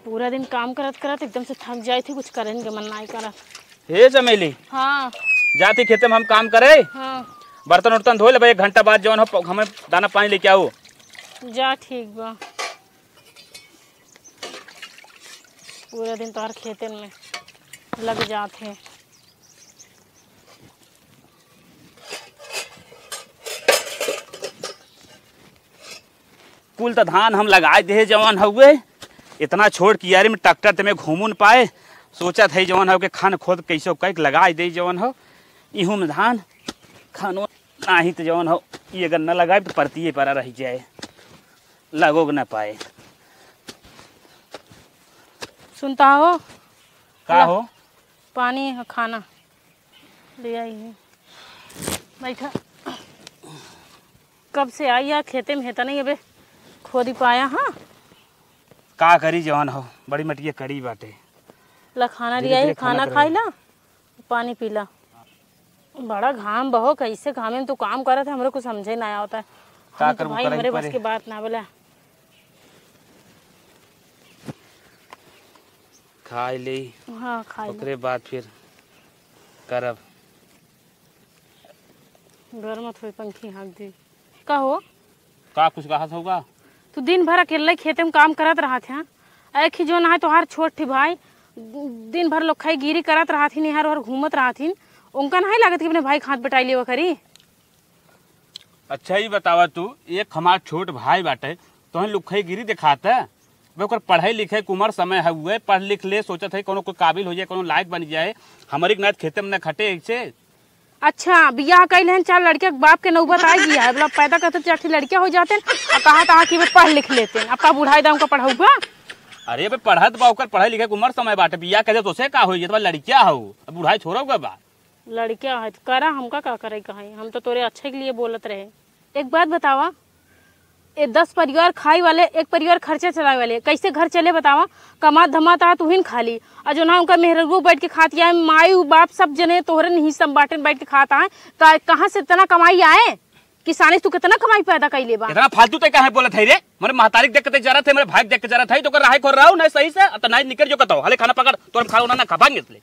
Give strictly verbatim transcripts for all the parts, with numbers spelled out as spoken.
पूरा दिन काम करत करत एकदम से थक जाई थी, कुछ करे के मन नाई करत। हे चमेली, हाँ। जाती खेते में हम काम करे, हाँ। बर्तन उर्तन धो लेबे, एक घंटा बाद जवन हो प-, हमें दाना पानी लेके आओ। जा, ठीक बा। पूरा दिन तोहर खेतन में लग जात है। कुल त धान हम लगाए देहे जवन हउए, इतना छोट कियारी में ट्रैक्टर ते में घूमू न पाए। सोचत है जवन हउ के खन खोद कैसे कइके लगाए दे जवन हउ, इहू में धान खनो नाही त जवन हउ, ई अगर न लगाए त परतिये परा रह जाए, लगो न पाए। सुनता हो? का ला, हो? पानी ह, खाना ले आई है। बैठा। कब से आई या खेते में है त नहीं अबे खोदी पाया, हाँ? का करी जवन हो, बड़ी मटिया कड़ी बाटे। ला खाना धीरे ले आई, धीरे खाना खाना खाई करे। ला, पानी पी ला। बड़ा घाम बहो, कैसे घामे में तू काम करत है, हमरे कुछ समझे ना आवता है। का हम तो करबू, भाई, करे के हमरे बस परे। के बात ना बोला। खाई ले, हाँ, खाई ले। ओकरे बाद फिर करब। गरम थोड़ी पंखी हाँक दी। का हो? का कुछ कहत होगा? तू दिन भर अकेले खेते में काम करत रहत है। एक ही जो ना है तोहार छोट ठी भाई, दिन भर लोग खाई गिरी करत रहत ही, निहर ओहर घूमत रहत ही। उनका नहीं लागत कि अपने भाई के हाथ बटाई लेवा करी? अच्छा, ई बतावा तू, एक हमार छोट भाई बाटे, तोहन लुखईगिरी देखात है। बे, ओकर पढ़े लिखे के उमर समय हउए, पढ़ लिख ले, सोचत है कोनो कोई काबिल हो जाए, कोनो लायक बन जाए। हमरी के नात खेते में न खटे ऐसे। अच्छा, बियाह कइल हन, चार लड़के के बाप के नौबत आ गया है। बोला, पैदा करते चार ठे लड़के हो जाते हैं, और कहा था कि वे पढ़ लिख लेते हैं। अब का बुढ़ाई दाम का पढ़ाऊगा? अरे बे, पढ़त बा, ओकर पढ़े लिखे के उमर समय बाटे, बियाह कर दे तो से का होई, ये तो लड़किया हो, अब बुढ़ाई छोड़ो के बा। लड़किया है तो करा, हमका का करे कहे, हम तो तोरे अच्छे के लिए बोलत रहे। एक बात बतावा, ए दस परिवार खाए वाले, एक परिवार खर्चा चलाए वाले, कैसे घर चले बतावा? कमात धमात आ तुहिन खा ली, और जो ना उनका मेहररुओ बैठ के खात या माई उ बाप सब जने तोहरे नहीं सब बाटेन बैठ के खात आए, का, कहाँ से इतना कमाई आए? किसानी से तू कितना कमाई पैदा कैले बा? इतना फालतू ते काहे बोलत है रे? मेरे महतारी के देख के ते जरत है, मेरे भाई के देख के जरत है, तो कर रहा है खोर रहा हूँ ना सही से, तो नहीं निकल जो कतो, हले खाना पकड़, तो हम खाओ ना, ना खा पाएंगे इसलिए।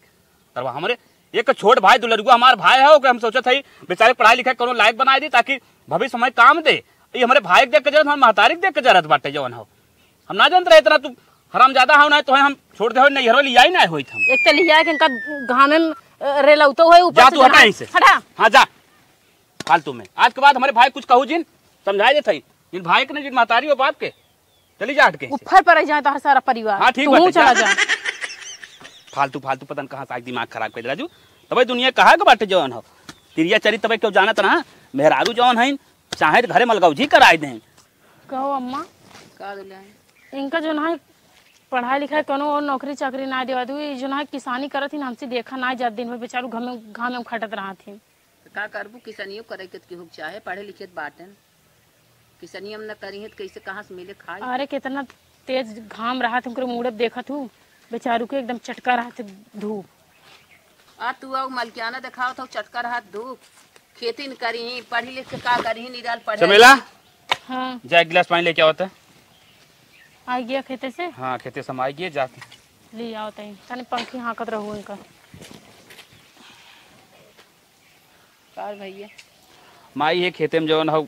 तरवा हमरे एक छोट भाई दुलरुआ हमार भाई है, ओके हम सोचत हई बेचारे पढ़ाई लिखाई कोनो लायक बनाए दी, ताकि भविष्य में काम दे। ये हमरे भाई के देख के जरूरत, हमारे महतारी के देख के जरूरत बाटे जवन हो। हम ना जानत रहे इतना तू हरामजादा हो, ना तो हम छोड़ दे हो, नहीं हरो लिया ही ना होइत हम। एक तो लिया के इनका घामे में, अ, रेलौतो है ऊपर जा से तू हटा जहाँ यहीं से। हटा। हाँ जा, फालतू में। आज के बाद हमारे भाई कुछ कहू जिन, समझाए देत हई। जिन भाई के नहीं, जिन महतारी हो बाप के, चली जा हट के। ऊपर पर जाए तो हर सारा परिवार। हाँ, ठीक तू बाटे, चला जा। जा। फालतू, फालतू पता न कहाँ से आज दिमाग खराब कर दे राजू। तबे दुनिया कहाँ के बाटे जवन हो। तिरिया चली तबे क्यों जानत ना, मेहरारू जवन है, चाहे तो घरे मलगौजी कराए दें। कहो अम्मा। का दुल्हन? इनका जो ना है पढ़ाई लिखाई कोनो और नौकरी चाकरी ना देवा दू, ये जो ना है किसानी करत ही ना हमसे देखा ना जात दिन भर बेचारू घाम में, घाम में खटत रहत ही। त का करबू, किसनियो करे के केहू के चाहे, पढ़े लिखे त बाटेन। किसनियो न करिहे त कैसे, कहाँ से मिले खाए? अरे, कितना तेज घाम रहत, उनकर मूड़त देखत हूँ, बेचारू के एकदम चटका रहत धूप। आ तू आउ मलकियाना देखावत हौ, चटका रहत धूप। खेती न करिही, पढ़ी लिख के का करिही, निराल पढ़े। चमेला, हाँ। जा एक गिलास पानी लेके आवत है। आ गया खेते से? हाँ, खेते से हम आ गए, जाते। ले आओ तई, तनी पंखी हाँकत रहू इनका। का रे भैया? माई, ये खेते में जवन हौ,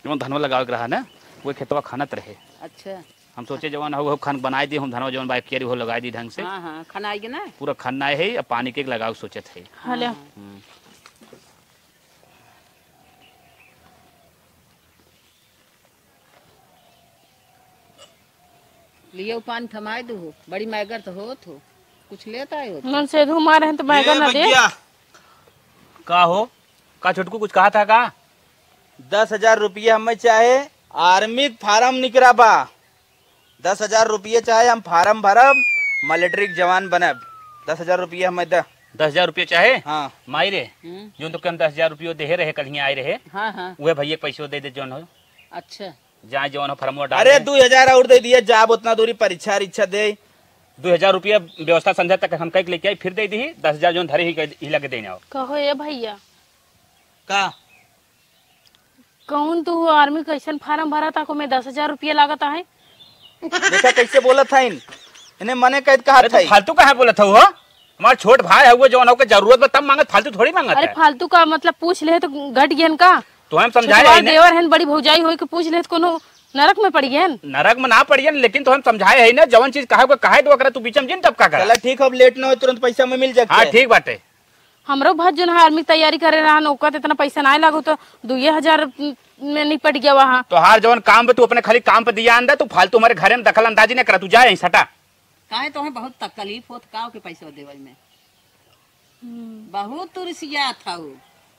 जवन धनवा लगावे के रहा ना, वो खेतवा खनत रहे। अच्छा। हम सोचे जवन हौ, हौ खन बनाए दे, हम धनवा जवन बाइक कियारी हो लगाए दी ढंग से। हाँ, हाँ, खनाई के ना? पूरा खनना है, अब पानी के लगावे के सोचत है। हेलो। हाँ। हम्म। लियो पानी थमाए दो हो, बड़ी मैगर तो होत हो, कुछ लेत आए हो तो। मन से धू मारे हैं तो मैगर ए ना दे। भैया, का हो, का छोटकू कुछ कहा था का? दस हजार रुपया हमें चाहे, आर्मी फार्म निकरा बा। दस हजार रुपया चाहे, हम फार्म भरब, मिलिट्री के जवान बनब। दस हजार रुपया हमें द। दस हजार रुपया चाहे? हाँ। माई रे, हम्म। जोन तो के हम दस हजार रुपयो देहे रहे, कल ही आए रहे, हाँ, हाँ। उहे भैया के पैसो दे दे जोन हो। अच्छा। जाए जवन हो फरमवा डाल अरे, दे। दुई हजार और दे दिए, जाब उतना दूरी परीक्षा रिक्षा दे। दुई हजार रुपया व्यवस्था संध्या तक हम कई के लेके आई, फिर दे दी, दस हजार जौन धरे ही, ही लगे देने आओ। कहो ए भैया। का? कौन तू आर्मी कैसन फार्म भरा था, को में दस हजार रुपया लागत है? देखा कैसे बोलत हईन। इन्हें मने कैद कहा अरे, तू था? फालतू काहे बोलत हऊ हो? हमार छोट भाई हउवे, जौन ओके जरूरत बा तब मांगत, फालतू थोड़ी मांगत अरे है। फालतू का मतलब पूछ ले तो घट गयन का? तो हम समझाए छोटवा ही ना। देवर हन, बड़ी भौजाई होई के पूछ ले तो कोनो नरक में पड़ी गयन? नरक में ना पड़ी गयन, लेकिन तो हम समझाए ही ना, जवन चीज कहा को कहे तो ओकरा तू बीच में जिन टपका कर। चला ठीक हो, अब लेट ना हो, तुरंत पैसा में मिल जाए। हाँ, ठीक बाटे। हमरो भाई जौन है आर्मी की तैयारी करे रहन, ओकर तो इतना पैसा ना लागो, तो दुइये हजार में निपट गया वहाँ। तोहार जौन काम पे तू अपने खाली काम पे दिया अंदा, तू फालतू हमारे घरे में दखल अंदाजी ना करा, तू जा यहीं सटा। काहे तोहे बहुत तकलीफ होत का ओके पैसा देवे में? हम्म। बहुत तू रिसियात हऊ,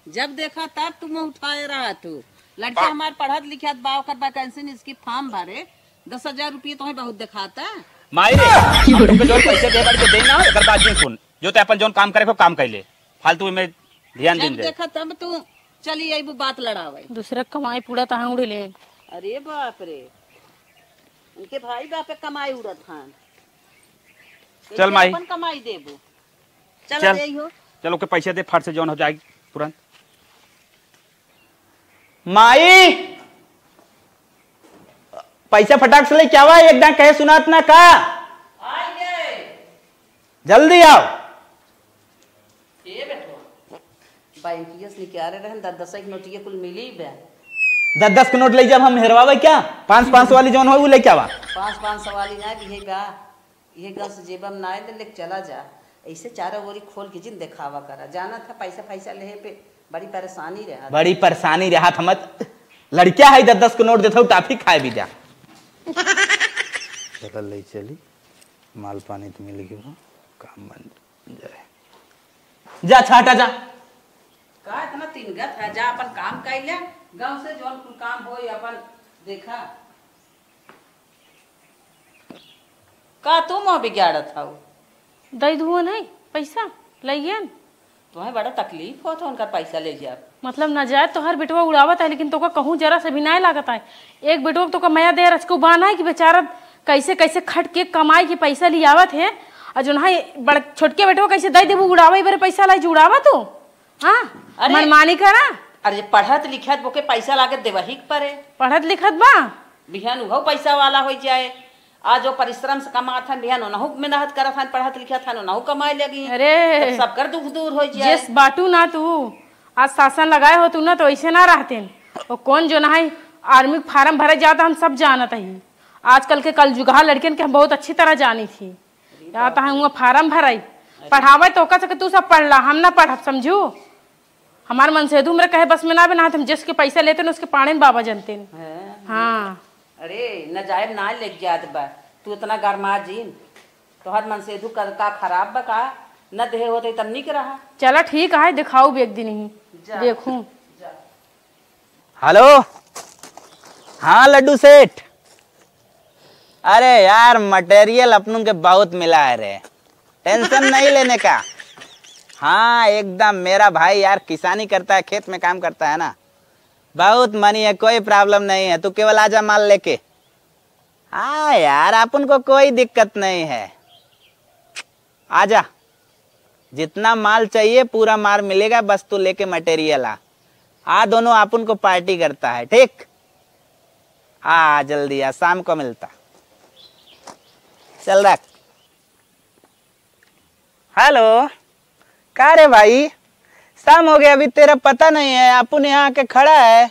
जब देखा तब तू मुँह उठाए रहत हऊ। लड़का हमार पढ़त लिखत बा, ओकर वैकेंसी निकली, फॉर्म भरे, दस हजार रुपये तोहे बहुत देखाता। माई रे, हम तुमके जौन पैसे दे बाड़ी तो दे ना, एकर बाद जिन सुन, जो ते अपन जौन काम करे को काम कर ले, फालतू में ध्यान जब दिन दे। देखा तब तू चली अइबू बात लड़ावे। दूसरा कमाई पूरा तहाँ उड़े ले। अरे बाप रे, उनके भाई बाप के कमाई उड़त हन। चल कैसे माई। अपन कमाई देबू? चल चल। दे हो। चल ओके पैसे दे, फट से जौन हो जाए तुरंत। माई, पैसा फटाक से लेके आवा, एक डाक कहे सुनात ना का। आ गए। जल्दी आओ। ए बेटवा, बैंकिया से निकाले रहन, दस दस के नोटिया कुल मिली बे। दस दस के नोट ले जब हम हेरवावे क्या? पाँच पाँच वाली जौन हो, वो लेके आवा। पाँच पाँच सौ वाली ना दिहे बा, इहे गस जेबम ना आए, लेके चला जा। ऐसे चारों ओरी खोल के जिन देखावा करा। जानत है, पैसा, पैसा लेहे पे बड़ी परेशानी रहत। बड़ी परेशानी रहत। हम लड़किया है, दस दस के नोट देता हूँ, टाफी खाए भी जा। चला ले चली, माल पानी तो मिल गयो, काम बन जाए। जा, अच्छा, हटा जा। का इतना तिनगत है? जा, अपन काम कर ले, गाँव से जौन कुल काम होई, अपन देखा। का तू मुँह बिगाड़त हऊ? दई दुहन है पैसा, लइयन। तुम्हें बड़ा तकलीफ होत है उनका पैसा ले जाब। मतलब, ना जाए तोहर बेटवा उड़ावत है, लेकिन तोका कहूँ जरा से भी नाय लागत है। एक बेटवा के तोका मया दे रचको बान है कि बेचारा कैसे कैसे खट के कमाई के पैसा लियावत है, और जौन है बड़ छोटके बेटवा कैसे दई देबू उड़ावे बरे पैसा लाई, उड़ावा तू। हाँ, अरे, मनमानी करा। अरे, जे पढ़त लिखत बोके पैसा लागे देवही के परे। पढ़त लिखत बा? बिहान उहो पैसा वाला होइ जाए। आज जो परिश्रम से कमात हन, बिहान ओनहु मेहनत करत हन, पढ़त लिखत हन, ओनहु कमाए लगी। अरे, तब सबकर दुख दूर होइ जाए। जेस बाटू ना तू, आज शासन लगाए हो तू ना, तो ऐसे ना रहतेन। वो कौन जो ना है, आर्मी के फार्म भरे जाता, हम सब जानत ही। आजकल के कलजुगहा लड़कियन के हम बहुत अच्छी तरह जानी थी। या तो हम हुआ फार्म भराई, पढ़ावे तो ओकर से कि तू सब पढ़ ला, हम ना पढ़ब, समझू? हमार मनसेधु हमरे कहे बस में ना बे, ना हम जेस के पैसा लेते न, उसके पाड़े न बाबा जनते न। हाँ। हाँ। अरे, न जाए ना लेके जात बा, तू इतना गरमा जिन, तोहर मनसेधु का, का खराब बा का? न देहे होते तब निक रहा। चला ठीक है, दिखाऊ भी एक दिन ही। जा। देखूं। जा। हेलो, हाँ लड्डू सेठ, अरे यार, मटेरियल अपनों के बहुत मिला है रे, टेंशन नहीं लेने का। हाँ, एकदम मेरा भाई यार किसानी करता है, खेत में काम करता है ना, बहुत मनी है, कोई प्रॉब्लम नहीं है, तू केवल आजा माल लेके। हाँ यार, अपन को कोई दिक्कत नहीं है, आजा, जितना माल चाहिए पूरा माल मिलेगा, बस तू लेके मटेरियल आ। आ दोनों अपन को पार्टी करता है, ठीक? आ, आ, जल्दी आ, शाम को मिलता। चल रख। हेलो, का रे भाई, शाम हो गया, अभी तेरा पता नहीं है, अपन यहाँ आके खड़ा है,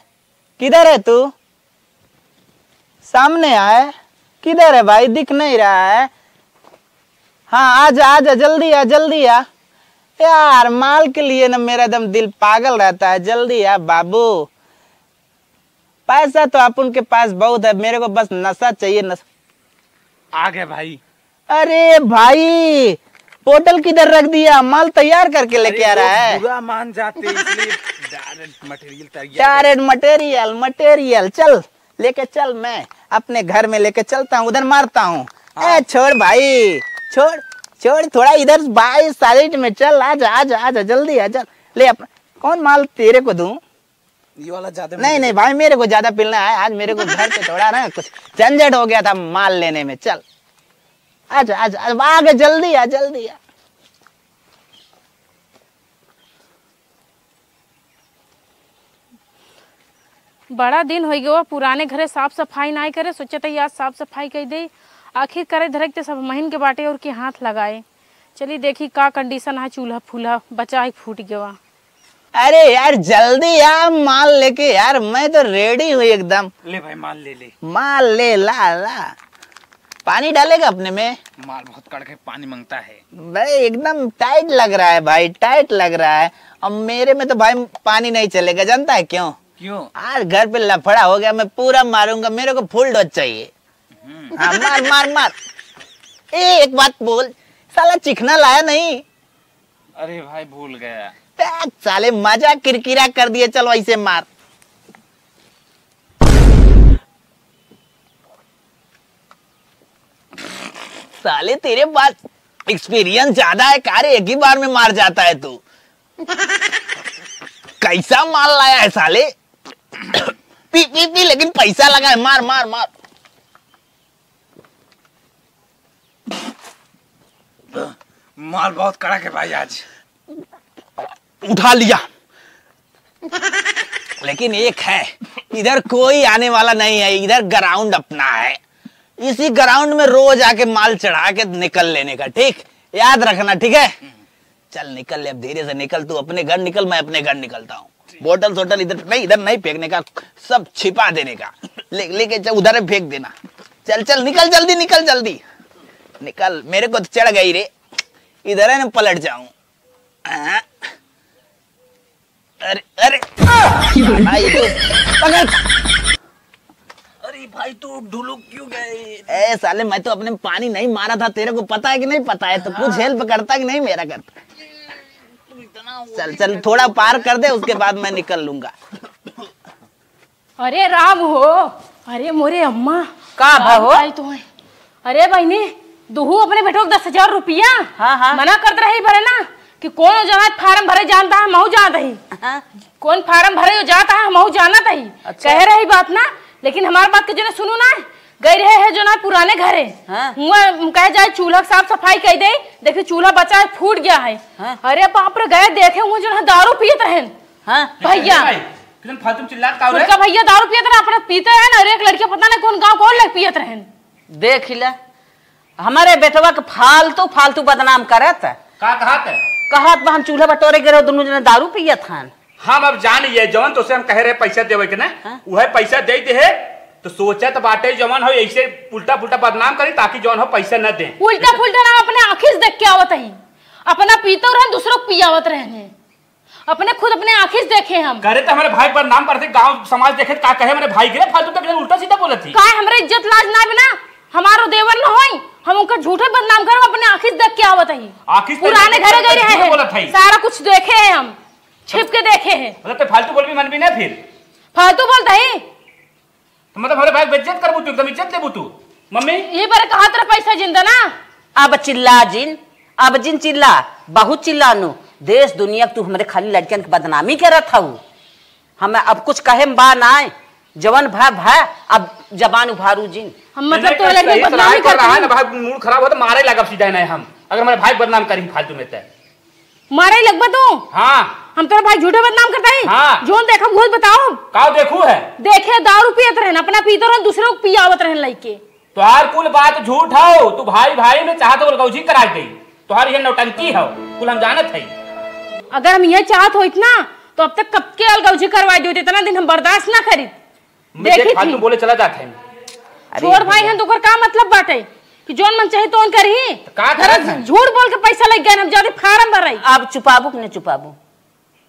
किधर है तू? सामने आए, किधर है भाई, दिख नहीं रहा है। हाँ, आजा, आजा, जल्दी आ, जल्दी आ। यार, माल के लिए ना मेरा एकदम दिल पागल रहता है, जल्दी आ बाबू। पैसा तो अपन के पास बहुत है, मेरे को बस नशा चाहिए, नशा। आ गए भाई। अरे भाई, बोतल किधर रख दिया? माल तैयार करके लेके अरे, आ रहा वो है। बुरा मान जाते, इसलिए डायरेक्ट मटेरियल तैयार। डायरेक्ट मटेरियल, मटेरियल, चल, लेके चल, मैं अपने घर में लेके चलता हूँ, उधर मारता हूँ। हाँ। ए, छोड़ भाई, छोड़, छोड़, थोड़ा इधर भाई, साइड में चल, आजा, आजा, आजा, जल्दी आ, चल, ले अप-, कौन माल तेरे को दूँ? ये वाला ज्यादा नहीं, नहीं भाई, मेरे को ज्यादा पीलना है। आज मेरे को घर पे थोड़ा ना कुछ झंझट हो गया था माल लेने में। चल, आजा, आजा, आजा, आ गए, जल्दी आ, जल्दी आ। बड़ा दिन होइ गवा, पुराने घरे साफ सफाई नाई करे, सोचे तई आज साफ सफाई कई देई। आखिर करे धरे के सब महीन के बाटे और के हाथ लगाए। चली देखी का condition है, चूल्हा फूल्हा बचाए फूट गवा। अरे यार, जल्दी आ माल लेके यार, मैं तो ready हूँ एकदम। ले भाई, माल ले ले। माल ले, ला ला। पानी डालेगा अपने में? माल बहुत कड़क है, पानी मांगता है। भाई, एकदम tight लग रहा है भाई, tight लग रहा है। अब मेरे में तो भाई पानी नहीं चलेगा, जानता है क्यों? क्यों? आज घर पे लफड़ा हो गया, मैं पूरा मारूंगा, मेरे को full dose चाहिए। हम्म। हाँ, मार, मार, मार। ए, एक बात बोल, साला चिखना लाया नहीं? अरे भाई, भूल गया। ए, साले मजा किरकिरा कर दिए, चलो ऐसे मार। साले, तेरे पास experience ज्यादा है का रे? एक ही बार में मार जाता है तू। कैसा माल लाया है साले? पी, पी, पी, लेकिन पैसा लगा है। मार, मार, मार। माल बहुत कड़क है भाई आज। उठा लिया, लेकिन एक है, इधर कोई आने वाला नहीं है, इधर ground अपना है। इसी ground में रोज आके माल चढ़ा के निकल लेने का, ठीक? याद रखना, ठीक है? चल निकल ले, अब धीरे से निकल, तू अपने घर निकल, मैं अपने घर निकलता हूँ। बोतल सोतल इधर नहीं, इधर नहीं फेंकने का, सब छिपा देने का। ले, लेके चल, उधर फेंक देना। चल, चल, निकल जल्दी, निकल जल्दी। निकल, मेरे को तो चढ़ गई रे, इधर है ना, पलट जाऊं। हाँ। अरे, अरे। भाई, तू पकड़। अरे भाई, तू ढुलुक क्यों गए? ए साले, मैं तो अपने में पानी नहीं मारा था, तेरे को पता है कि नहीं पता है? तो कुछ help करता कि नहीं मेरा करता? तू इतना वो चल, चल, थोड़ा पार कर दे, उसके बाद मैं निकल लूंगा। अरे राम हो, अरे मोरे अम्मा। का भा हो? आई तो है। अरे बहिनी, दुहू अपने बेटो के दस हजार रुपया हाँ, हाँ। मना करत रही भरे ना कि कौन जात फार्म भरे जानता है, महू जानत ही। हाँ। कौन फार्म भरे जाता है, महू जानत ही। अच्छा। कहे रही बात ना, लेकिन हमार बात के जो ना सुनू ना, गई रहे है जो ना पुराने घरे। हाँ। हुआ कहे जाए चूल्हा के साफ सफाई कई दे, देखी चूल्हा बचा है, फूट गया है। हाँ। अरे बाप रे, गए देखे हुए जो ना दारू पियत रहन। हाँ। भैया। भाई, कितन फालतू में चिल्लात का हो रे? उनका भैया दारू पियत रहे, अपना पीते रहे ना, अरे एक लड़के पता नहीं कौन गाँव कौन लग पियत रहन। देख ले, हमारे बेटवा के फालतू, फालतू बदनाम करत। का कहत है? कहत बा, "हम चूल्हा बटोरे गिरे, दुनू जने दारू पियत हन।" हम अब जान लिए, जवन तो से हम कहे रहे पैसा देवे के ना, हाँ। उहे पैसा दे दे है, तो सोचत बाटे जवन हो ऐसे उल्टा पुल्टा बदनाम करी, ताकि जवन हो पैसा न दे। उल्टा पुल्टा ना, अपने आँखी से देख के आवत ही, अपना पीते रहन, दूसरों को पियावत रहने। अपने खुद अपने आँखी से देखे हम। करे तो हमारे भाई बदनाम करते, गांव समाज देखे तो का कहे हमारे भाई के, फालतू तक उल्टा सीधा बोलत थी। काहे हमरे इज्जत लाज ना बिना? हमारो देवर न होई, हम उनका झूठे बदनाम करब, अपने आँखी से देख के आवत ही। आँखी से पुराने देख के घरे गए रहे झूठे हैं। बोलत है। सारा कुछ देखे हैं हम, छिप के देखे हैं। मतलब तो फालतू बोलबी मन भी ना फिर। फालतू बोलत ही। तो मतलब हमारे भाई बेइज्जत करबू तू, एकदम इज्जत लेबू तू, मम्मी? ये बार कहा तेरा पैसा जिंदा ना? अब चिल्ला जिन, अब जिन चिल्ला, बहुत चिल्लानू। देश दुनिया के तू हमरे खाली लड़कियन के बदनामी करत हऊ। हमें अब कुछ कहे में बा नाय, जवन भा भा, अब जबान उभारू जिन। हम मतलब नहीं, तो लड़कियन के सही बदनामी कर रहा है करत ना हई। भाई, मूड खराब हो तो मारे लागब सीधा नहीं हम, अगर हमारे भाई बदनाम करी फालतू में तो। मारे लगबा तू? हाँ। हम तोरा भाई झूठे बदनाम करता ही? हाँ। जोन देखब, घूस बताओ। काव देखू है? देखे, दारू पियत रहन, अपना पीतो रहन, दूसरे को पियावत रहन लइके। तोहार कुल बात झूठ हौ। तू भाई भाई में चाहत हो, गौजी करा दे। तोहार ये नौटंकी हौ, कुल हम जानत हई। अगर हम ये चाहत होइत ना, तो अब तक कब के अलगौजी करवा देत। इतना दिन हम बर्दाश्त ना करी। मैं देखी देख, फालतू थी। बोले चला जात है। अरे छोड़ भाई, भैया। हन तो ओकर का मतलब बाटे कि जौन मन चाहे तौन करही? तो का घर करत से है? झूठ बोल के पैसा लग गए, हम जाते फार्म भराई। अब चुपाबू कि नहीं चुपाबू?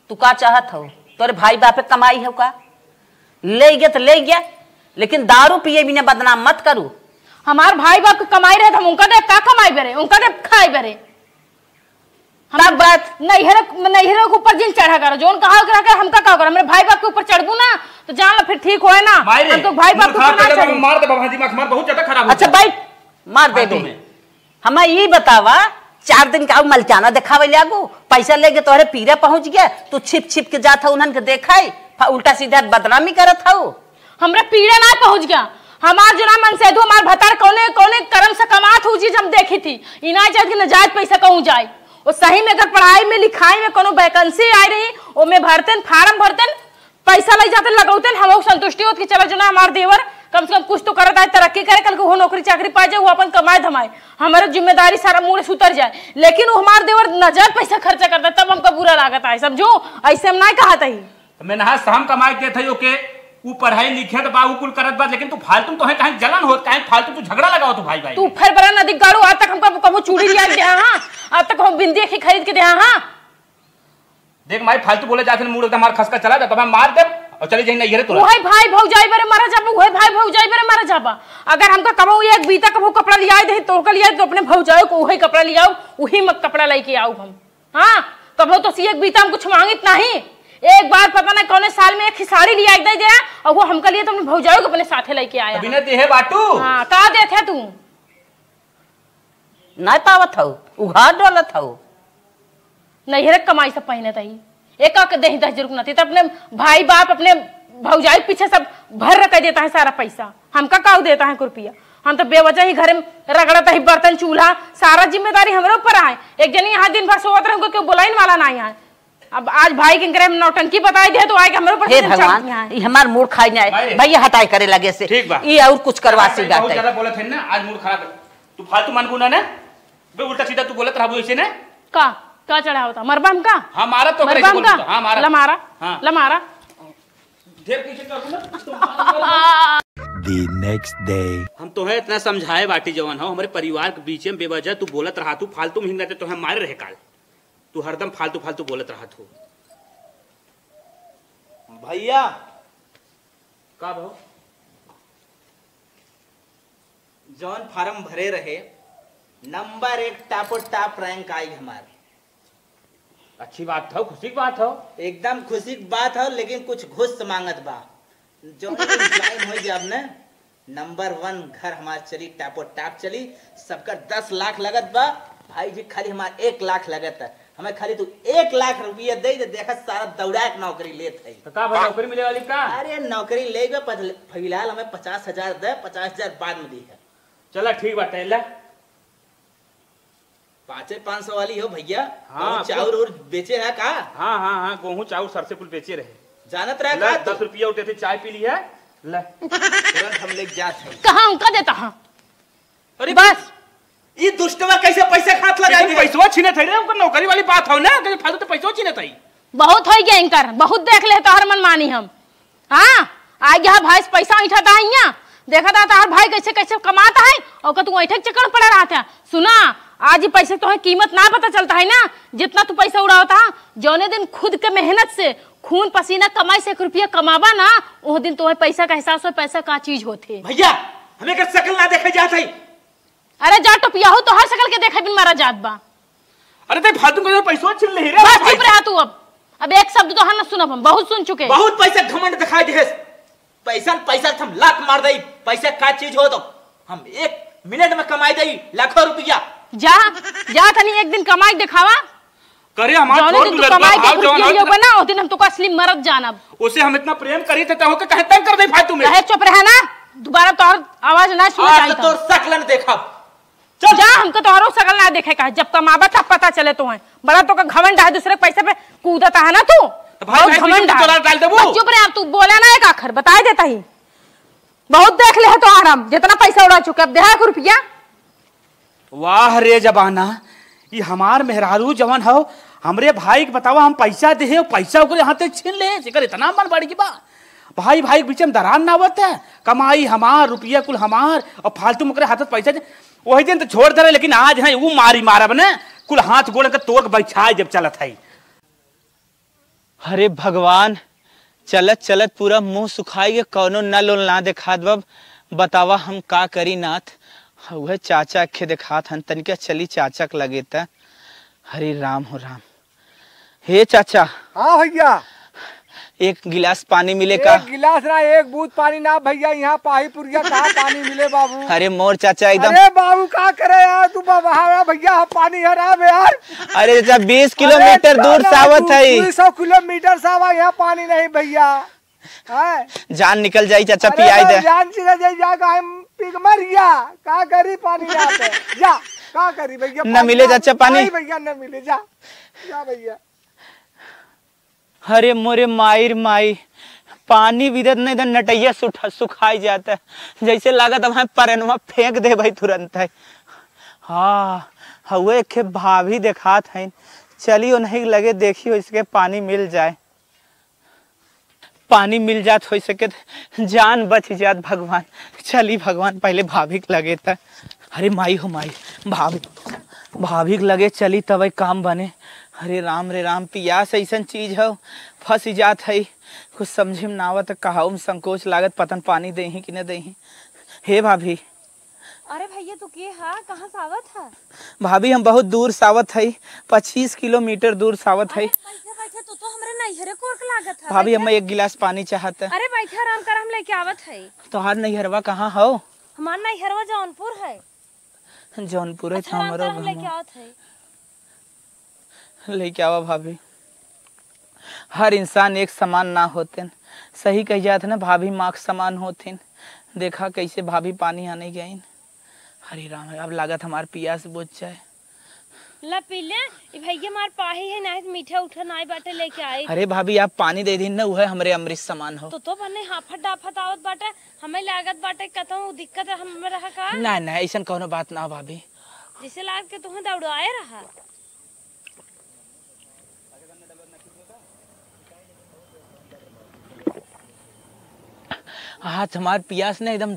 तू का चाहत हो? तोरे भाई बापे कमाई हो का? ले गया तो ले गया, लेकिन दारू पिए बिना बदनाम मत करू। हमार भाई बाप के कमाई रहे तो हम उनका दे का कमाई बरे, उनका दे खाए बरे। हम तब बात नैहरे, नैहरे के ऊपर जिन चढ़ा करो, जौन कहा करा के हमका का करो, हमरे भाई बाप के ऊपर चढ़बू ना तो जान लो फिर ठीक होए ना। माई रे, हम तो भाई बाप के ऊपर ना चढ़ी। मार दे बाबा, दिमाग हमार बहुत ज्यादा खराब हो गया। अच्छा बैठ, मार दे फालतू दे। में। हमें ई बतावा, चार दिन का मलचाना देखावे लागू, पैसा लेके तोहरे पीरा पहुंच गया, तू छिप छिप के जात हो उन्हन के देखाई, फा-, उल्टा सीधा बदनामी करत हो। हमरा पीड़ा ना पहुंच गया। हमार जो ना मन से दो, हमार भतार कौने, कौने कर्म से कमात हो, चीज हम देखी थी। ई ना चाहत कि नाजायज पैसा कहूं जाए। और सही में अगर पढ़ाई में, लिखाई में कोनो vacancy आई रही, ओमे भरतेन, फार्म भरतेन, पैसा लग जाते, लगौतेन, हम लोग संतुष्टि होत कि चलो जो ना हमार देवर कम से कम कुछ तो करत आए, तरक्की करे, कल को वो नौकरी चाकरी पाए जाए, वो अपन कमाए धमाए, हमारे जिम्मेदारी सारा मुड़े से उतर जाए। लेकिन वो हमार देवर नजर पैसा खर्चा करता है, तब हमका बुरा लागत है, समझो। ऐसे हम ना कहत ही। तो मैं नहा शाम कमाए के देत है ओके, ऊ पढ़ाई लिखे तो बा, ऊ कुल करत बा, लेकिन तू फालतू तो है, काहे जलन होत, काहे फालतू तू झगड़ा लगाओ तू भाई भाई तू में। फिर बड़ा नदी गाड़ू, आज तक हमका कबो चूड़ी लिया के देहा, हाँ? आज तक हम बिंदी की खरीद के देहा, हाँ? देख माई, फालतू बोले जात है, मूड एकदम हमार खसका चला जाता, मैं मार देब और चली जाई नैहरे तोरा। उहे भाई भौजाई बरे मरा जाबा, उहे भाई भौजाई बरे मरा जाबा। अगर हमका कबहू एक बीता कबहू कपड़ा लियाई दे, तोहका लियाई तो अपने भौजाई को उहे कपड़ा लियाओ, उही में कपड़ा लेके आओ हम। हाँ, कबहू तो सी एक बीता हम कुछ मांगित नहीं। एक बार पता ना कौने साल में एक ही साड़ी लिया दे दिया, और वो हमका लिए तो अपने भौजाई को अपने साथे लेके आया। अभी ना देहे बाटू। हाँ, का देत है तू? नाय पावत हऊ, उघार डोलत हऊ। नैहरे क कमाई सब पहिनत हई। एक एक देही दस हजार रुपया नती, त अपने भाई बाप, अपने भौजाई पीछे सब भर रख देता है सारा पैसा। हमका काऊ देता है एक रुपया? हम तो बेवजह ही घरे में रगड़त ही, बर्तन चूल्हा, सारा जिम्मेदारी हमरे ऊपर आए। एक जनी यहाँ दिन भर सोवत रहूँ, क्यों बुलाइन वाला ना आए। अब आज भाई के करे हम नौटंकी बताई दे, तो आए के हमरे ऊपर हे से भगवान, चढ़ती हैं। ई हमार मूड खाई ना है। भाई। भैया हटाई करे लगे से। ठीक बा। ई और कुछ करवासी भाई, बहुत बाटे। ज्यादा बोलत है ना, आज मूड खराब है। तू फालतू मन बुना ना, बे उल्टा सीधा तू बोलत रहबू ऐसे ना। का? का चढ़ावता? मरबा हमका? हाँ, मारा तो मरबा करे से हमका? बोलता। हाँ, मारा। ला मारा। हाँ। ला मारा। ढेर पीछे कर दूंगा, तो मारा। The next day। हम तोहे इतना समझाए बाटी जवन हो, हमरे परिवार के बीचे में बेवजह तू बोलत रहा, तू फालतू में हिंग रहते, तोहे मारे रहे काल। तू हरदम फालतू फालतू बोलत रहत हो। भैया। का भाव? जौन फार्म भरे रहे, नंबर एक टापो टाप रैंक आई हमार। अच्छी बात हो, खुशी की बात हो। एकदम खुशी की बात हो, लेकिन कुछ घुस मांगत बा। जौन दिन ज्वाइन हो जाब न, नंबर वन घर हमार चली, टापो टाप चली। सबकर दस लाख लगत बा, भाई जी खाली हमार एक लाख लगत है। हमें खाली तू एक लाख रुपया दे दे, देखा सारा दौड़ा के नौकरी लेत है। तो का भाई, नौकरी मिले वाली का? अरे नौकरी ले गए, पहले फिलहाल हमें पचास हजार दे, पचास हजार बाद में दी है। चला ठीक बाटे, ला। पाँचे पाँच सौ वाली हो भैया। हाँ, गेहूं चाउर कुल और बेचे है का? हाँ, हाँ, हाँ, गेहूं चाउर सरसे कुल बेचे रहे। जानत रहे ला, का तू? दस रुपया उठे थे, चाय पी ली है। ला। तुरंत हम लेके जात है। कहाँ उनका देता हाँ? अरे बस। ई दुष्टवा कैसे पैसा खात लगा लेकिन दिया? पैसवा छीने थे रे, उनका नौकरी वाली बात हो ना, कि फालतू तो पैसवा छीने थे। बहुत होइ गया इनकर, बहुत देख ले तोहर मनमानी हम। हाँ, आ गया भाई से पैसा ऐंठा था यहाँ, देखा था तोहर भाई कैसे कैसे कमाता है, और का तू ऐंठे के चक्कर में पड़ा रहता है। सुना, आज ये पैसे तोहे कीमत ना पता चलता है ना, जितना तू पैसा उड़ावता है। जौने दिन खुद के मेहनत से, खून पसीना कमाई से एक रुपया कमाबा ना, वो दिन तोहे पैसा का एहसास हो, पैसा का चीज होते। भैया, हमें कर शकल ना देखे जात है। अरे जा टोपिया हो, तोहर शकल के देखे बिन मरा जात बा। अरे ते फालतू के पैसवा छीन ले रे बस भाई। चुप रहा तू अब। अब एक शब्द तोहर न सुनब हम, बहुत सुन चुके। बहुत पैसा घमंड दिखाई दे। पैसा न पैसा हम लात मार दई। पैसा का चीज हो तो हम एक मिनट में कमाई दई लाखों रुपया। जा, जा तनी एक दिन कमाई दिखावा। करे हमार जौने छोड़ दिन तू दुलरुआ कमाई के भाव जौन रुपया होत लियो ना। बना, उस दिन हम तुका असली मरद जानब। उसे हम इतना प्रेम करी थे, तब ओके कहे तंग कर दे फालतू में। रहे चुप रहे ना, दोबारा तोहर आवाज ना सुना आज चाहिए तो था। तोर शकल न देखब। चल। जा, हमको तोहरो शकल ना देखे का है। जब कमाबा तब पता चले तो है। बड़ा तो का घमंड है, दूसरे के पैसे पे कूदता है ना तू। तो भाई, बहुत भाई, घमंड तू है। चला डाल देबू। बस चुप रहे, अब तू बोला ना एक आखर, बताए देता ही। बहुत देख ले है तोहार हम, जितना पैसा उड़ा चुके, अब देहा एक रुपया। वाह रे जमाना, ई हमार मेहरारू जवन हौ, हमरे भाई के बतावा, हम पैसा देहे, पैसा ओकरे हाथे छीन ले, जेकर इतना मन बढ़ गई बा। भाई भाई के बीच में दरार ना आवत है, कमाई हमार, रुपया कुल हमार, और फालतू में ओकरे हाथ से पैसा दे। वही दिन तो छोड़ दे रहे, लेकिन आज है वो मारी मारब ने, कुल हाथ गोड़ के तोड़ के बैठा जब चलत है। अरे भगवान, चलत चलत पूरा मुंह सुखाई गए, कौनो नल उल ना देखात बा। बतावा हम का करी नाथ। उहे चाचा के देखात हन, तनिका चली चाचा के लगे त। हरे राम हो राम। हे चाचा। हाँ भैया। एक गिलास पानी मिले का? एक गिलास ना, एक बूंद पानी ना भैया, यहाँ पाही पुरिया कहाँ पानी मिले बाबू? अरे मोर चाचा एकदम अरे बाबू का करे यार तू बाबा, हाँ भैया, हाँ पानी है ना बे यार। अरे चाचा, बीस अरे किलोमीटर दूर दादा, से आवत तू है। दुई सौ किलोमीटर से आवा, यहाँ पानी नहीं भैया। हैं? जान निकल जाई चाचा, अरे पियाई तो दे। जान चला जाई, जा काहे पी के मर गया? का करी पानी ना पे? जा, का करी भैया, न पानी मिले ना चाचा पानी? नहीं भैया, न मिले, जा, जा भैया। अरे मोरे माई रे माई, पानी भी देत नहीं, तो नटैया सुख-, सुखाई जाता है। जैसे लागत अब हम परेनवा फेंक दे भाई तुरंत है। हाँ, हउए एक भाभी देखात है, चली उन्हीं लगे देखी, इसके पानी मिल जाए। पानी मिल जात, होइ सके त जान बच जात भगवान। चली भगवान, पहले भाभी के लगे त। अरे माई हो माई, भाभी, भाभी के लगे चली तब काम बने। अरे राम रे राम, पियास ऐसन चीज हो, फंस जात है। कुछ समझे में ना आवत, कहाऊ में संकोच लागत, पता न पानी देही कि न देही। हे भाभी, अरे भैया, तू के हा? कहाँ से आवत हा? भाभी, हम बहुत दूर से आवत हई, पच्चीस किलोमीटर दूर से आवत हई। अरे बैठा, बैठा, तू तो हमरे नैहरे कोर के लागत हा। भाभी, बैठा। हमें एक गिलास पानी चाहत है। अरे बैठा, आराम कर, हम लेके आवत हई। तोहार नैहरवा कहाँ हो? हमार नैहरवा जौनपुर है। जौनपुर है अच्छा, तो आराम हमरो कर, हम लेके आवत हई। लेके आवा भाभी। हर इंसान एक समान ना होतेन। सही कही जात है ना, भाभी माँ के समान होथिन। देखा कैसे भाभी पानी आने गईन। हरे राम, अब लागत हमार पियास बुझ जाए। ला पी ले। ई भैया मार पाही है, नाहीं त मीठा उठा नाहीं बाटे लेके आई। अरे भाभी, आप पानी दे दीन ना, उहे हमरे अमृत समान हो। तो, तो बने हाफत डाफत आवत बाटे, हमें लागत बाटे कतहूँ दिक्कत है, हमें रहा का? ना, ना, ऐसन कौनो बात ना हो भाभी। जैसे लागत के तुम्हें दौड़ाए रहा। आज हमार पियास ने एकदम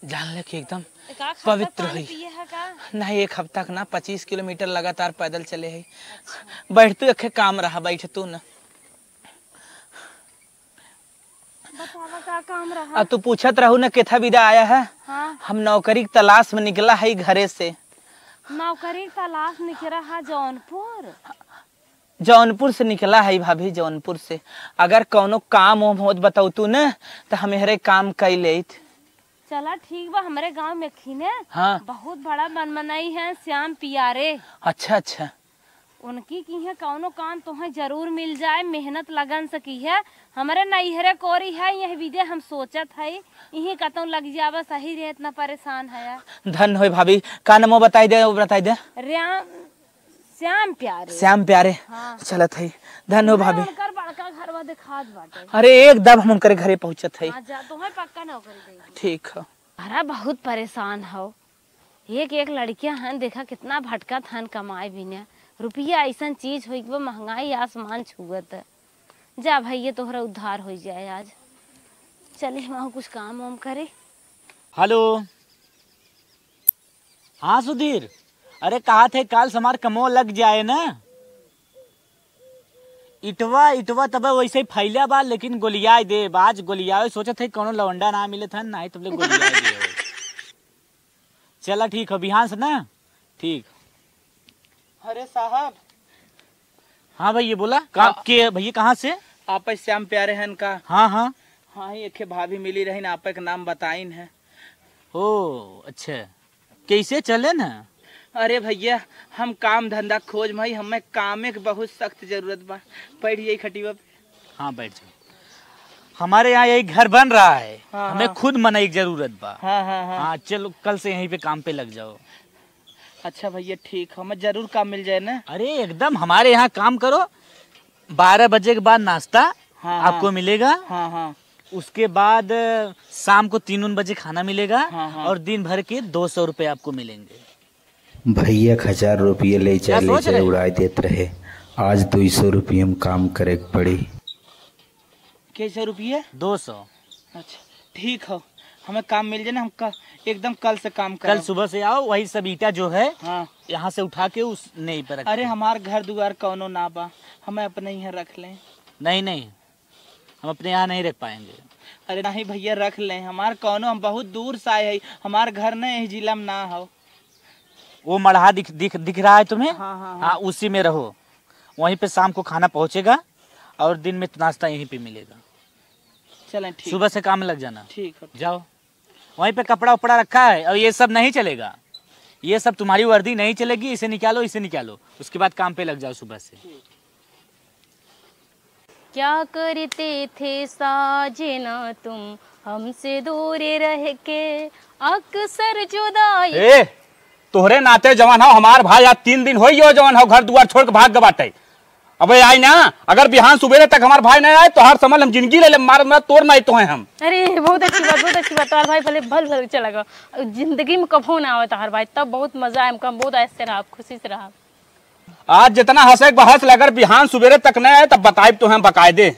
जान ले कि एकदम एक आध हफ्ता पवित्र पानी हुई। पिए है का? नहीं, एक हफ्ता का ना, पच्चीस किलोमीटर लगातार पैदल चले है। अच्छा। बैठ तू, एक काम रहा, बैठ तू ना। बतावा का काम रहा? अब तू पूछत रहू ना केथा विदा आया है। हाँ। हम नौकरी की तलाश में निकला है घरे से। नौकरी की तलाश निकला है जौनपुर? जौनपुर से निकला है भाभी, जौनपुर से। अगर कौनो काम ओम होत बतौतू न, त हम एहरे काम कई लेत। चला ठीक बा, हमरे गाँव में खीने हाँ। बहुत बड़ा मनमनई है श्याम प्यारे। अच्छा, अच्छा। उनकी किहे कौनो काम तोहे जरूर मिल जाए, मेहनत लगन से किहे। हमरे नैहरे कोरी है, यही विदे हम सोचत हई, इही कतौ लग जावा, सही रहे, इतना परेशान है। धन होय भाभी, का नमो बताई दे, वो बताई दे। राम श्याम प्यारे। श्याम प्यारे। हाँ। चलत हई। धन हो भाभी। उनकर बड़का घरवा देखात बाटे। अरे एकदम हम उनकरे घरे पहुँचत हई। हाँ, जा, तोहे पक्का नौकरी देगी। ठीक है। अरे बहुत परेशान हो। एक एक लड़कियां हन, देखा कितना भटकत हन कमाए बिना। रुपया ऐसन चीज हो गवा, महंगाई आसमान छुअत। जा भैया, तोहरा उद्धार हो जाए आज। चली हम कुछ काम वाम करे। हेलो। हाँ सुधीर, अरे कहा थे काल से हमार कमो लग जाए ना। इटवा, इटवा तब वैसे ही फैला बा, लेकिन गोलियाए देब। आज गोलियाए सोचत है, कौनो लवंडा ना मिलत है, नाही तबले गोलियाए देब। चला ठीक हो, बिहान से ना। ठीक। अरे साहब। हाँ भैया बोला। का, हाँ। के भैया कहाँ से? आप श्याम प्यारे हन का? हाँ, हाँ। हाँ, ही एक भाभी मिली रही ना, आप एक नाम बताइन है। ओ, अच्छा। कैसे चले ना? अरे भैया, हम काम धंधा खोज में हई, हमें कामे के बहुत सख्त जरूरत बा। बैठ जाई खटिया पे। हाँ, बैठ जाओ। हमारे यहाँ यही घर बन रहा है, हाँ, हमें हाँ। खुद मनई की जरूरत बा। हाँ, हाँ, हाँ। हाँ, चलो, कल से यहीं पे काम पे लग जाओ। अच्छा भैया, ठीक है, हमें जरूर काम मिल जाए ना। अरे एकदम, हमारे यहाँ काम करो, बारह बजे के बाद नाश्ता हाँ, आपको हाँ। मिलेगा। हाँ, हाँ। उसके बाद, अ, शाम को तीन उन बजे खाना मिलेगा हाँ, हाँ। और दिन भर के दो सौ रुपये आपको मिलेंगे। भैया एक हजार रुपये ले क्या जाए, ले सोच जाए, रहे? उड़ाए देत रहे। आज दो सौ रुपये में काम करे के पड़ी। कैसे रुपये? दो सौ। अच्छा, ठीक हो, हमें काम मिल जाए ना, हम क-, एकदम कल से काम कल करब। सुबह से आओ, वही सब ईंटा जो है, हाँ। यहाँ से उठा के उस नई पर रख अरे, दो। हमार घर दुआर कौनो ना बा, हमें अपने यहाँ रख लें। नहीं, नहीं, हम अपने यहाँ नहीं रख पाएंगे। अरे नहीं भैया, रख लें, हमार कौनो, हम बहुत दूर से आए हैं, हमार घर न यही जिला में ना हो। वो मड़हा दिख, दिख, दिख रहा है तुम्हें? हाँ, हाँ, हाँ। हाँ, उसी में रहो, वहीं पे शाम को खाना पहुँचेगा और दिन में नाश्ता यहीं पे मिलेगा। चलें, ठीक। सुबह से काम में लग जाना। ठीक है। जाओ, वहीं पे कपड़ा उपड़ा रखा है और ये सब नहीं चलेगा, ये सब तुम्हारी वर्दी नहीं चलेगी, इसे निकालो, इसे निकालो, उसके बाद काम पे लग जाओ सुबह से। ठीक। क्या करते थे साजना तुम हमसे दूर रह के, अक्सर जुदाई। ए, तोहरे नाते जवन हो हमार भाई, आज तीन दिन होई हो जवन हो घर दुआर छोड़ के भाग गए बाटे। अबे आई ना, अगर बिहान सुबेरे तक हमार भाई ना आए तो हर समझ हम जिंदगी ले ले, मार मार तोर ना तो है हम। अरे बहुत अच्छी बात, बहुत अच्छी बात। तोहार भाई भले भल भल चला गवा, जिंदगी में कभो ना आवे तोहार भाई, तब बहुत मजा आए हमका, बहुत ऐसे रहा, खुशी से रहा। आज जितना हंसे के बा हंस ले, अगर बिहान सुबेरे तक ना आए तब बताइब तो हम बकायदे,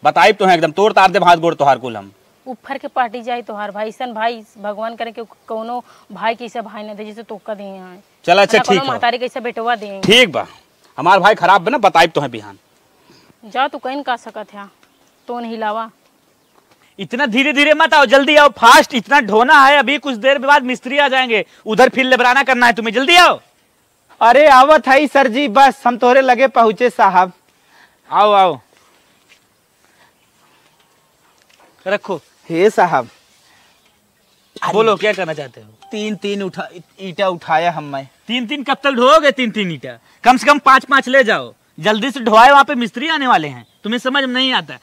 बताइब तो हम एकदम तोड़ तार दे हाथ गोड़ तोहार कुल हम। ऊपर के पार्टी जाए तोहार भाई, ऐसन भाई भगवान करे कि कौनो भाई के ऐसा भाई ना दे जैसे तोका दे हैं। चल अच्छा, ठीक है। महतारी के ऐसा बेटवा दे। ठीक बा, हमार भाई खराब बा ना, बताइब तो है बिहान। जा तू कहीं का सकत है, तो नहीं लावा। इतना धीरे धीरे मत आओ, जल्दी आओ, फास्ट। इतना ढोना है, अभी कुछ देर बाद मिस्त्री आ जाएंगे, उधर फिर लेबराना करना है तुम्हें। जल्दी आओ। अरे आवत है सर जी, बस हम तोरे लगे पहुँचे साहब। आओ आओ, रखो। हे साहब, बोलो क्या कहना चाहते हो? तीन तीन उठा ईटा उठाया हम मैं। तीन तीन कब तक ढोओगे? तीन तीन ईटा कम से कम पाँच पाँच ले जाओ, जल्दी से ढोवाए, वहाँ पे मिस्त्री आने वाले हैं, तुम्हें समझ में नहीं आता।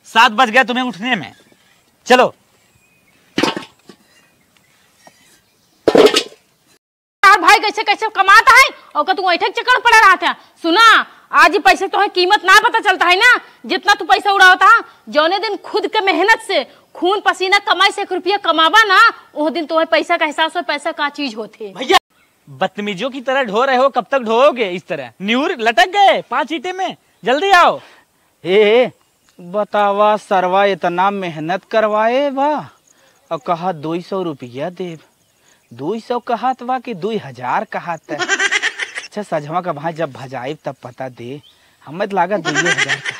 सात बज गया तुम्हें उठने में। चलो। यार भाई कैसे कैसे कमाता है और का तू ऐठे के चक्कर पड़ा रहता है। सुना, आज ही पैसे तो है कीमत ना पता चलता है ना, जितना तू पैसा उड़ावता है। जौने दिन खुद के मेहनत से, खून पसीना कमाई से एक रुपया कमाबा ना, वो दिन तुम्हें पैसा का एहसास हो, पैसा का चीज होते। भैया, बदतमीजों की तरह ढो रहे हो, कब तक ढोओगे इस तरह? न्यूर लटक गए पाँच ईंटे में। जल्दी आओ। ए, बतावा सरवा, इतना मेहनत करवाए बा और कहा दुई सौ रुपया देब। दुई सौ कहत बा कि दुई हजार कहत है? अच्छा, सझवा का भाई जब भजाइब तब पता दे, हमें तो लागत दुई हजार कहत है।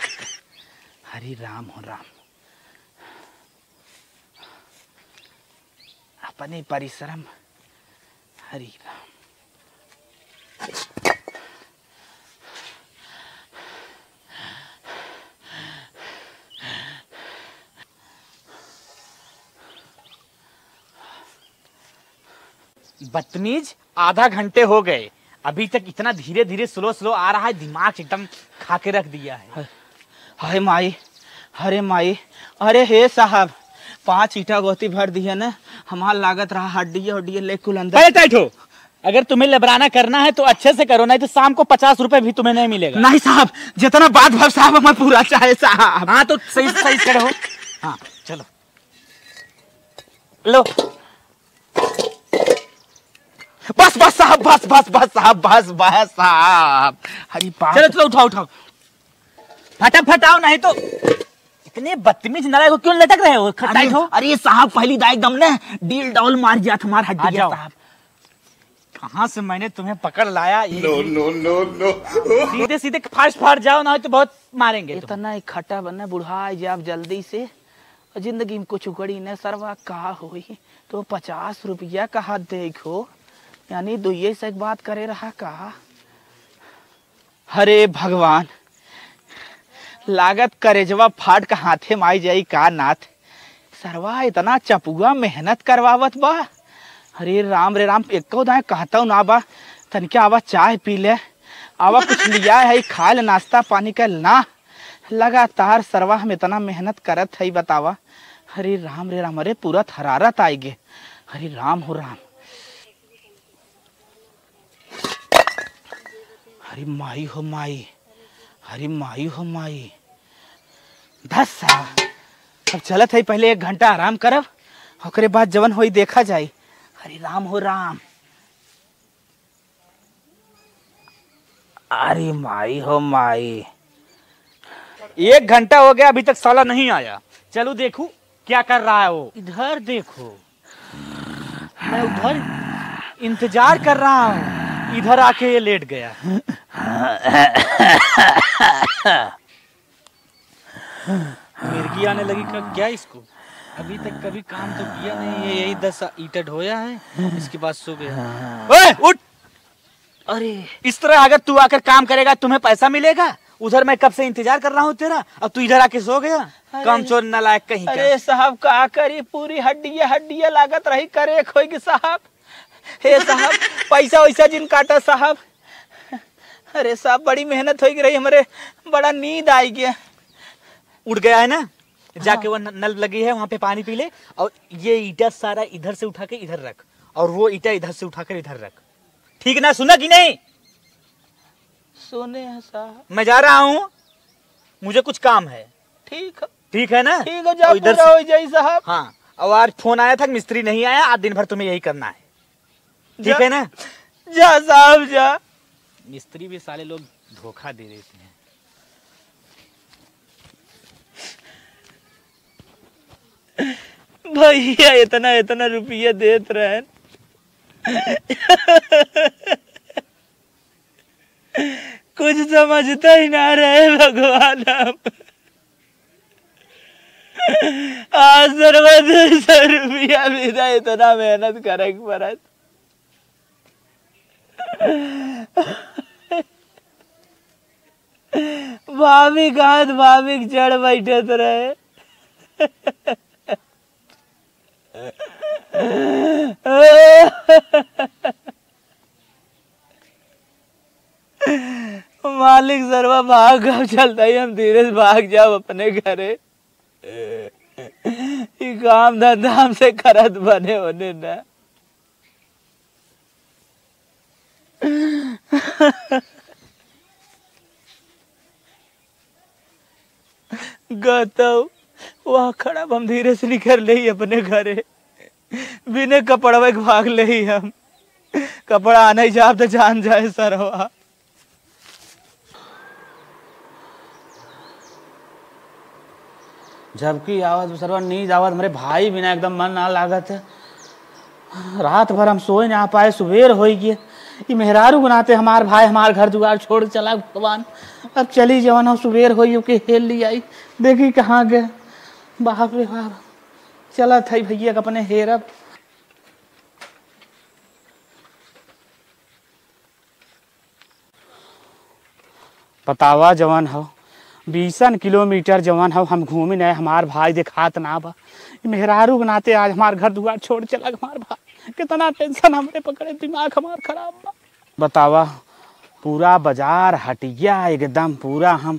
हरे राम हो राम। अपने परिश्रम। हरे राम। बदतमीज, आधा घंटे हो गए, अभी तक इतना धीरे धीरे, स्लो स्लो आ रहा है, दिमाग एकदम खा के रख दिया है। हाय माई, अरे माई, अरे हे साहब, पाँच ईंटा गोती भर दिए न, हमार लागत रहा हड्डिये हड्डिये ले कुल अंदर। पहले टाइट हो, अगर तुम्हें लेबराना करना है तो अच्छे से करो, नहीं तो शाम को पचास रुपए भी तुम्हें नहीं मिलेगा। नहीं साहब, जितना बात भर साहब हमें पूरा चाहे साहब। हाँ तो सही सही खड़े हो। हाँ चलो, लो। बस बस साहब, बस बस बस साहब, बस बस साहब। अरे बाप। चलो चलो, उठाओ उठाओ, फटाफट आओ, नहीं तो। इतने बदतमीज नालायक हो, क्यों लटक रहे हो? टाइट हो। अरे साहब, पहली दाई एकदम ने डील डाउल मार जात हमार हड्डी आ जाओ। साहब, कहाँ से मैंने तुम्हें पकड़ लाया? ये नो नो नो नो। सीधे सीधे फास्ट फाट जाओ, ना हो तो बहुत मारेंगे तुम्हें। इतना इकट्ठा बने बुढ़ा जाब जल्दी से। जिंदगी में कुछ उखड़ी न सरवा, का होई? तो पचास रुपया कहा देखो, यानी दुइये से एक बात करे रहा का? हरे भगवान, लागत करेजवा फाट का हाथे माई जाई का नाथ। सरवा इतना चपुआ मेहनत करवावत बा। हरे राम रे राम, एको दाएं कहतौ ना बा, तनिके आवा चाय पी ले, आवा कुछ लिया है खा ले, नाश्ता पानी कर ना। लगातार सरवा हम इतना मेहनत करत हई, बतावा। हरे राम रे राम, अरे पूरा हरारत आइ गे। हरे राम हो राम। हरे माई हो माई, हरे माई हो माई। दस साल। अब चलत हई, पहले एक घंटा आराम करब, ओकरे बाद जवन होई देखा जाई। हरे राम हो राम। अरे माई हो माई, एक घंटा हो गया, अभी तक साला नहीं आया। चलो देखूं क्या कर रहा है वो। इधर देखो, मैं उधर इंतजार कर रहा हूँ, इधर आके ये लेट गया। मिर्गी आने लगी का क्या इसको? अभी तक कभी काम तो किया नहीं है, यही दस ईंटा ढोया है, इसके बाद सो गया। ओए, उठ! अरे, इस तरह अगर तू आकर काम करेगा, तुम्हें पैसा मिलेगा? उधर मैं कब से इंतजार कर रहा हूँ तेरा, और तू इधर आके सो गया। अरे, कामचोर नालायक कहीं का। अरे साहब, का करी, पूरी हड्डिये हड्डिये लागत रही, करे खोई की साहब। हे साहब, पैसा वैसा जिन काटा साहब। अरे साहब, बड़ी मेहनत होई रही हमरे, बड़ा नींद आई गया। उठ गया है ना? जाके हाँ। वो न-, नल लगी है, वहाँ पे पानी पी ले, और ये ईंटा सारा इधर से उठा के इधर रख, और वो ईंटा इधर से उठाकर इधर रख। ठीक ना, सुना कि नहीं? सोने हैं साहब। मैं जा रहा हूँ, मुझे कुछ काम है। ठीक है। ठीक है ना? ठीक है, जा, और इधर पूरा से हो जाई साहब। हाँ, और आज फोन आया था कि मिस्त्री नहीं आया, आज दिन भर तुम्हें यही करना है। ठीक जा, है ना? जा साहब, जा। मिस्त्री भी साले लोग धोखा दे देते हैं। भैया इतना, इतना रुपया देत रहन। कुछ समझता ही ना रहे भगवान हम। आज सरवा दो सौ रुपया बिना इतना मेहनत करे के पड़त। भाभी कहाँ त भाभी के जड़ बैठत रहे। मालिक सरवा भाग कब चलता ही, हम धीरे से भाग जाब अपने घरे। ई काम धंधा हमसे करत बने होने ना। गतौ, वहाँ खड़ा हम धीरे से निकर लेई अपने घरे। बिने कपड़वा के भाग लेई हम। कपड़ा आने जाब त जान जाए सरवा। झपकी आवत सरवा, नींद आवत, हमरे भाई बिना एकदम मन ना लागत है। रात भर हम सोए ना पाए, सुबेर होई गए। ई मेहरारू बनाते हमार भाई हमार घर दुआर छोड़ चला भगवान। अब चली जवन हम सुबेर होई ओके हेर ली आई, देखी कहाँ गए। बाप रे बाप, चलत है भैया के अपने हेरब। बतावा जवन हो, बीसन किलोमीटर जवन हो हम घूमी नहीं, हमार भाई देखात ना बा। ई मेहरारू के नाते आज हमार घर दुआर छोड़ चला हमार भाई। कितना टेंशन हमरे पकड़े, दिमाग हमार खराब बा। बतावा, पूरा बाजार हटिया एकदम पूरा हम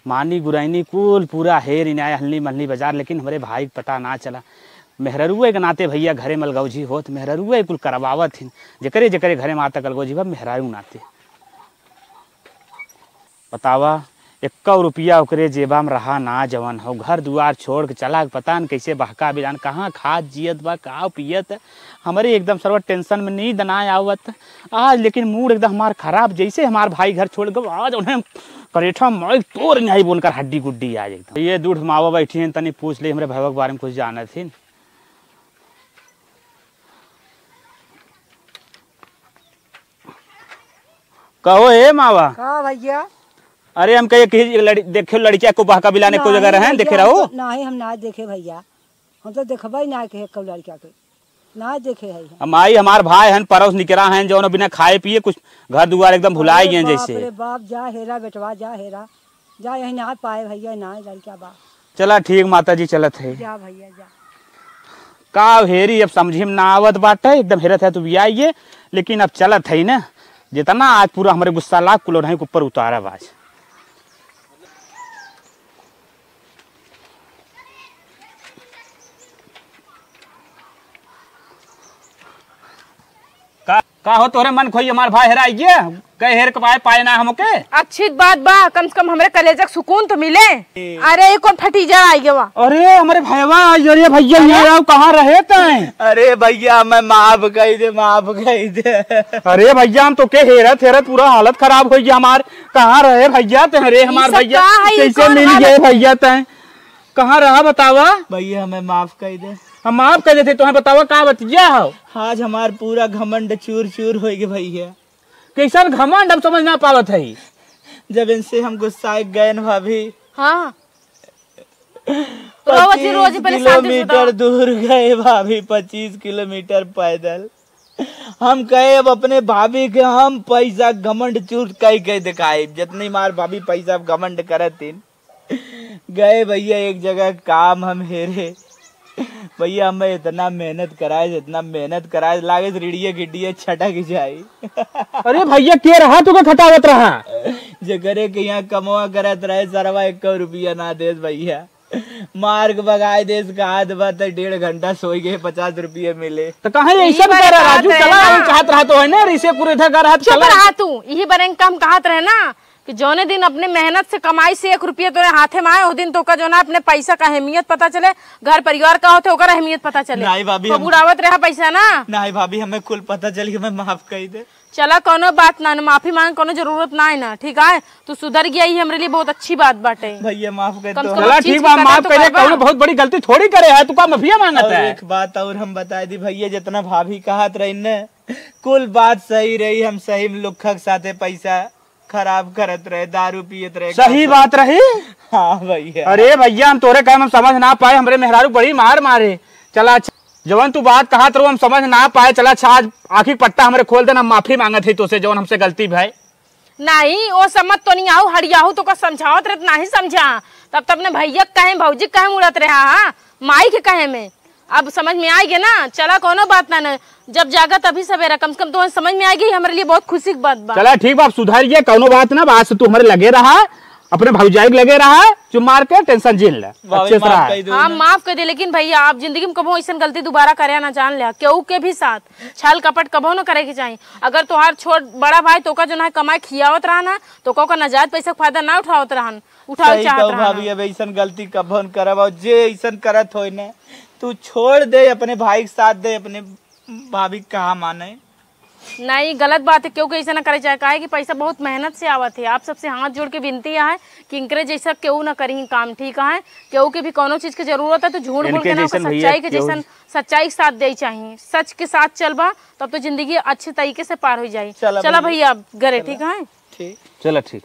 मानी गुरैनी कुल पूरा हेर इनाय हल्ली मल्ली बाजार, लेकिन हमरे भाई के पता ना चला। मेहररुए के नाते भैया घरे मलगौजी होत, मेहररुए कुल करवावत हिन, जेकरे जेकरे घरे माता कलगौजी बा मेहरारू नाते। बतावा, एक्कौ रुपया ओकरे जेबा में रहा ना जवन हो, घर दुआर छोड़ के चला, पता न कैसे बहका बिलान, कहाँ खात जियत बा, का पियत। हमरे एकदम सरवा टेंशन में नींद ना आवत। आज लेकिन मूड एकदम हमार खराब, जैसे हमार भाई घर छोड़ गवा, आज उन्हें करेठा माइक तोर नहीं बोलकर हड्डी गुड्डी आज एकदम। ये दूध मावा बैठी हैं, तनी पूछ ले हमरे भैया के बारे में कुछ जानत हिन। कहो ए मावा। का भैया? अरे हम कहे कि लड़ी-, देखे लड़किया को बहका बिलाने को जगह रहे, देखे रहो। नहीं, हम ना देखे भैया, हम तो देखबे ना के एको लड़का के, ना देखे है हम। हम आई, हमार भाई हन, परोस निकरा हन, जौन बिना खाए पिए कुछ घर दुआर एकदम भुलाए गए जैसे। अरे बाप रे बाप, जा हेरा बेटवा, जा हेरा, जा, यही ना पाए भैया, ना लड़का बा। चला ठीक माता जी, चलत है। जा भैया, जा। का हेरी, अब समझी में ना आवत बाटे, एकदम हेरत है तू भी आइए, लेकिन अब चलत है ना, जितना आज पूरा हमरे गुस्सा लाग कुल नहीं के ऊपर उतारब आज। का, का हो तोरे मन खोई हमार भाई हेराई गया? कहे हेर के पाए, पाए ना हमके? अच्छी बात बा, कम से कम हमरे कलेजा के सुकून तो मिले। अरे, ये कौन फटीजा आई गवा? अरे, हमरे भैया, अरे भैया, अरे? यहाँ आओ, कहाँ रहे तैं? अरे भैया, मैं माफ कही दे, माफ कही दे। अरे भैया, हम तो के हेरत हेरत पूरा हालत खराब हो गया हमार। कहाँ रहे भैया तैं? अरे ई हमार सब भैया, का है, ई कैसे कौन मिल हालत? गए भैया तैं? कहाँ रहा बतावा? भैया, हमें माफ कही दे। हम माफ कर देते, तुम्हें बतावा का बतिया हो? आज हमार पूरा घमंड चूर चूर हो गए भैया। कैसन घमंड हम समझ ना पावत है। जब इनसे हम गुस्सा गए न भाभी। हाँ। रोज ही रोज ही परेशान थे किलोमीटर दूर गए भाभी, पच्चीस किलोमीटर पैदल। हम कहे अब अपने भाभी के हम पैसा घमंड चूर कह के दिखाई, जितनी मार भाभी पैसा घमंड करत थी। गए भैया एक जगह काम हम हेरे। भैया, हमें इतना मेहनत कराए, इतना मेहनत कराए, लागे से रीढ़िए गिड्डिए छटक जाई। अरे भैया, के रहा तुके खटावत रहा? जेकरे के यहाँ कमवा करत रहे, सरवा एको रुपया ना देत भैया। मार के भगाए देस, कहा देबा त डेढ़ घंटा सोई गए, पचास रुपये मिले। तो कहे यही ऐसा सब कर रहा, राजू, चला, हम कहत रहा तो है ना, रिसे कुरे था कर रहा, चुप रहा तू, यही बरेंग काम कहत रहे ना, कि जौने दिन अपने मेहनत से कमाई से एक रुपया तोरे हाथे में आए, ओ दिन तोका जौन है अपने पैसा का अहमियत पता चले, घर परिवार का होते ओकर अहमियत पता चले। नहीं भाभी, खूब हम उड़ावत रहा पैसा ना। नहीं भाभी, हमें कुल पता चल गया, हमें माफ कर दे। चला, कौनो बात ना, ना माफी मांगे, कौनो जरूरत ना है ना, ठीक है? तू सुधर गया, ये हमरे लिए बहुत अच्छी बात बाटे। भैया, माफ कर कम दो। से कम चला, ठीक बा, माफ कर दे, कौनो बहुत बड़ी गलती थोड़ी करे है, तू का माफिया मांगत और है? एक बात और हम बता दी भैया, जितना भाभी कहत रही न, कुल बात सही रही, हम सही में लुक्खा के साथे पैसा खराब करत रहे, दारू पियत रहे, सही बात रही। हाँ भैया। अरे भैया, हम तोरे कहे में हम समझ ना पाए, हमरे मेहरारू बड़ी मार मारे। चला अच्छा, जवन तू बात कहत रहो हम समझ ना पाए। चला अच्छा, आज आँखी के पट्टा हमरे खोल देना, माफी मांगत है तोसे जवन हमसे गलती भय। नहीं, ओ समझ तो नहीं आऊ, हड़ियाहू तो का समझावत रहे, नहीं समझा। तब तब ने भैया कहे, भौजी कहे मुड़त रहा, हाँ, माई के कहे में। अब समझ में आइगे ना, चला कौनो बात ना, ना। जब जागा तभी सवेरा, कम से कम तो समझ में आइगे, हमरे लिए बहुत खुशी की बात बा। चला ठीक बा, अब सुधर गया, कौनो बात ना, आज से तू हमरे लगे रहा, अपने भौजाई के लगे रहा, चुप मार के टेंशन झेल ले, भाभी, अच्छे से माफ रहा। कर दो हाँ, ना। माफ कर दे, लेकिन भैया आप जिंदगी में कबो ऐसन गलती दोबारा करे ना, जान ले, केहू के भी साथ छल कपट कबो न करे के चाही। अगर तोहार छोट बड़ा भाई तोका जो ना कमाए खियावत रहा ना, तो ओका नाजायज पैसा के फायदा ना उठावत रहन, उठावे सही चाहत कहू रहन। भाभी, अब ऐसन गलती कबो न करब, और जे ऐसन करत होए ना, तू छोड़ दे, अपने भाई के साथ दे, अपने भाभी कहा माने। नहीं, गलत बात है, केहू के ऐसा ना करे चाहे, काहे कि पैसा बहुत मेहनत से आवत है। आप सबसे हाथ जोड़ के विनती है कि इनकरे जैसा केहू ना करी काम, ठीक है? केहू के भी कौनो चीज के जरूरत है तो झूठ बोल इनके के ना, जैसन भैया सच्चाई के केहू जैसन, सच्चाई के साथ दे चाहिए। सच के साथ चलबा तब तो जिंदगी अच्छे तरीके से पार हो जाई। चला चला भैया। भैया, अब घरे, चला। ठीक है? ठीक। चला ठीक।